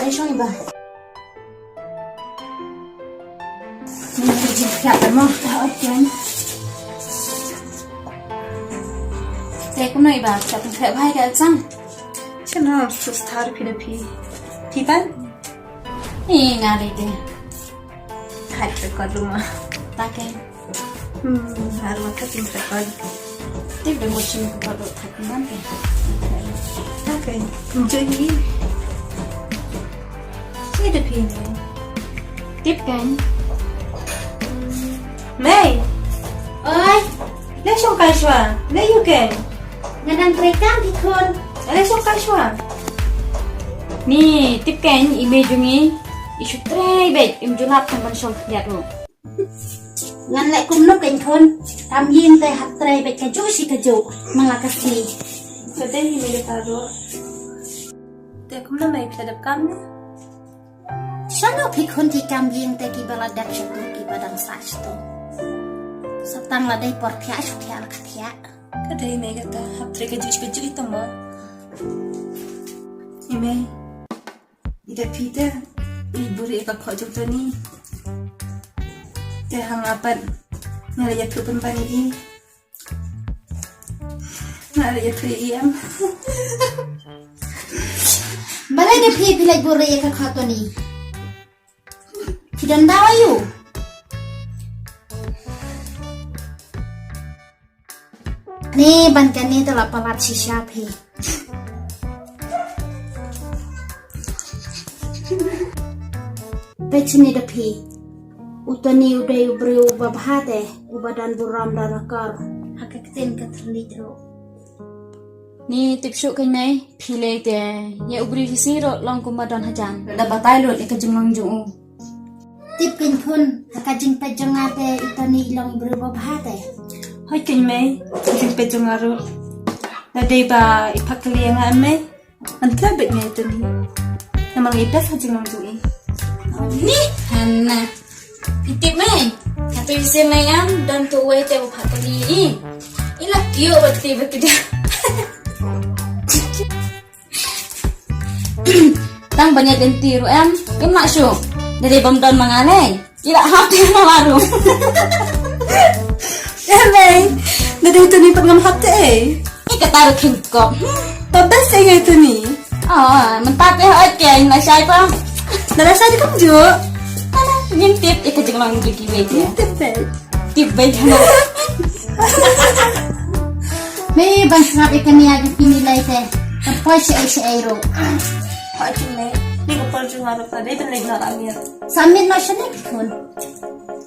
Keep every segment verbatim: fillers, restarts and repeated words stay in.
Te shong i ba. Ni ka jingpyat da mo. Ta ot ken. Te kumno i ba, ka pynphet bha ka sang. Chano, sus thar phi da phi. Phi pan? Ni nga dei te. Hai record lu ma. Ta ken. Hmm, har ma ka pynphet bha. Tip da mo chim ko do thak ban te. Ta ken. Enjoy ni. Ni da phi ni. Tip ken. Mei. Oi. Le shong kai shwa. Le ïu ken. Nga dang trei kam phi khun. Le shong kai shwa. Ni tip ken i mei jong ngi. I shu trei beit im ju lap tang ban shong khyndiat ruh. Ngan leh kumno kein khun. Kam ïing te hap trei beit kajuh shi kajuh. Nang la ka sngi. Ka dei hi mei ka ta ruh. Te kumno mei phi la dep kam ne? Shano phi khun ki kam ïing te kiba la dep shatu kiba dang sah shatu. Sa tang la dei por thiah shu thiah la ka thiah. Ka dei mei kata hap trei kajuh kajuh ita mo. I mei. I da phi te i buhrieh ka khoh jong Tony. Te ha nga pat nga la ïathuh pynban ïa i. Nga la ïathuh ïa i em. Balei da phi phi leit buhrieh ïa ka khoh Tony? Phi don daw aïu? Ni ban kane te la palat shisha phi. Peit shane da phi. U Tony u dei u briew uba bha te, uba don burom don akor. Ha ka ktien ka thylliej ruh. Ni tip shuh kein mei, phi lei te ïa u briew shisien ruh long kumba don hajan. Da batai lut ïa ka jinglong jong u. Tip kein khun, ha ka jingpeit jong nga te i Tony i long i briew ba bha te. Hooid kein mei, ka jingpeit jong nga ruh. Lada dei ba i phah kylli ïa nga em mei, ngan klet beit ïa i Tony. Namar i best ha jinglong jong i. Ni hana. Phi tip mei, hato i shisien mei em don tu wei te ba phah kylli ïa i. I la kiew bad kti bad kti. Tang ban ïa lynti ruh em, im lah shuh. Da dei bym don ma nga lei. I la hap te ma nga ruh. Em mei, da dei Tony pat ngam hap te ei. I kata ruh khim kop. Ba best ei ngai Tony. Oh, mynta te hooid kein la shai pa. Da la shai te kumjuh. Ala, ngin tip ïa ka jinglong jong kiwei te. Tip te. Tip beit hana. Mei ban sngap ïa kane ïa ka pini lai te. Ka poi shaei shaei ruh. Ha jing mei. Ni ka por jong nga ruh ka dei ban leit noh amir. Sa amir noh shane ki khun.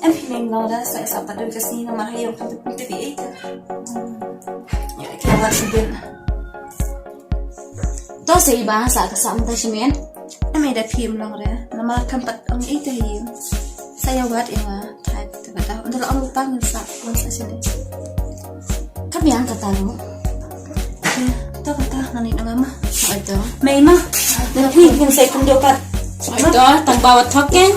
Em phi mei nong da sa sa pat dei ka sngi namar ha ïoh ka tip ei te. Ïa ka wat sibin. To sa i ba sa ka sa mynta shimet. Em ei da phi em long re namar kam pat ong ei te hi. Sa ïa wat ïa nga. Thait te kata. Ynda la ong lypa ngin sa wan sa sini. Kam biang kata ruh. To kata ngan ïa nga ma. Oi to. Mei ma. Da phi ngin sa kumjuh pat. Oi to tang ba wat thok kein.